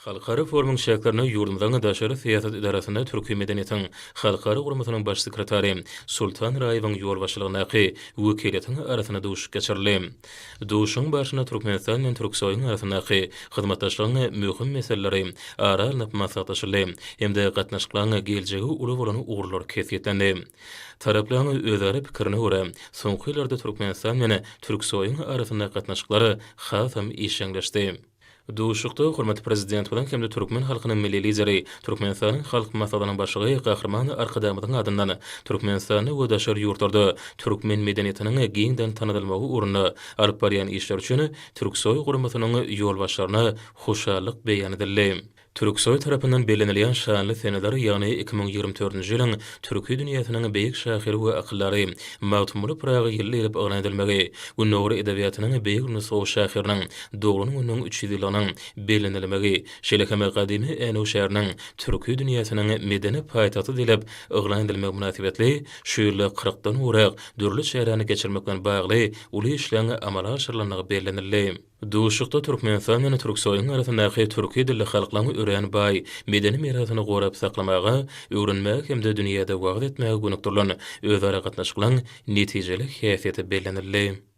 Halkara forumyň çäklerinde ýurdumyzyň Daşary syýasat edarasynda Türki medeniýetiň halkara guramasynyň baş sekretary Sultan Raýewiň ýolbaşçylygyndaky wekiliýetiň arasynda duşuşyk geçirildi. Duşuşygyň barşynda Türkmenistan bilen Türksoýyň arasyndaky hyzmatdaşlygyň möhüm meseleleri ara alnyp maslahatlaşyldy hem-de gatnaşyklaryň geljegi uly bolan ugurlar kesgitlendi. Taraplaryň özara pikirine görä, soňky ýyllarda Türkmenistan bilen Türksoýyň arasyndaky gatnaşyklar hasam işjeňleşdi. Duşuşykda hormatly Prezidentimiziň hem-de türkmen halkynyň Milli Lideri, Türkmenistanyň Halk Maslahatynyň Başlygy Gahryman Arkadagymyzyň adyndan Türkmenistanda we daşary ýurtlarda türkmen medeniýetiniň giňden tanadylmagy ugrunda alyp barýan işleri üçin Türksoý guramasynyň ýolbaşçylaryna hoşallyk beýan edildi. Türksoý tarapyndan bellenilýän şanly seneler, ýagny 2024-nji ýylyň Türki dünýäsiniň beýik şahyry we akyldary Magtymguly Pyragy ýyly diýlip yglan edilmegi, Gündogar edebiýatynyň beýik nusgawy şahyrynyň doglan gününiň 300 ýyllygynyň bellenilmegi, şeýle hem gadymy Änew şäheriniň Türki dünýäsiniň medeni paýtagty diýlip yglan edilmegi mynasybetli şu ýylda kyrkdan gowrak dürli çäräni geçirmek bilen bagly uly işleň amala aşyrylandygy bellenildi. Duşuşykda Türkmenistan bilen Türksoýyň arasyndaky türki dilli halklaryň örän baý medeni mirasyny gorap saklamaga, öwrenmäge hem-de dünýäde wagyz etmäge gönükdirilen özara gatnaşyklaryň netijeli häsiýeti bellenildi.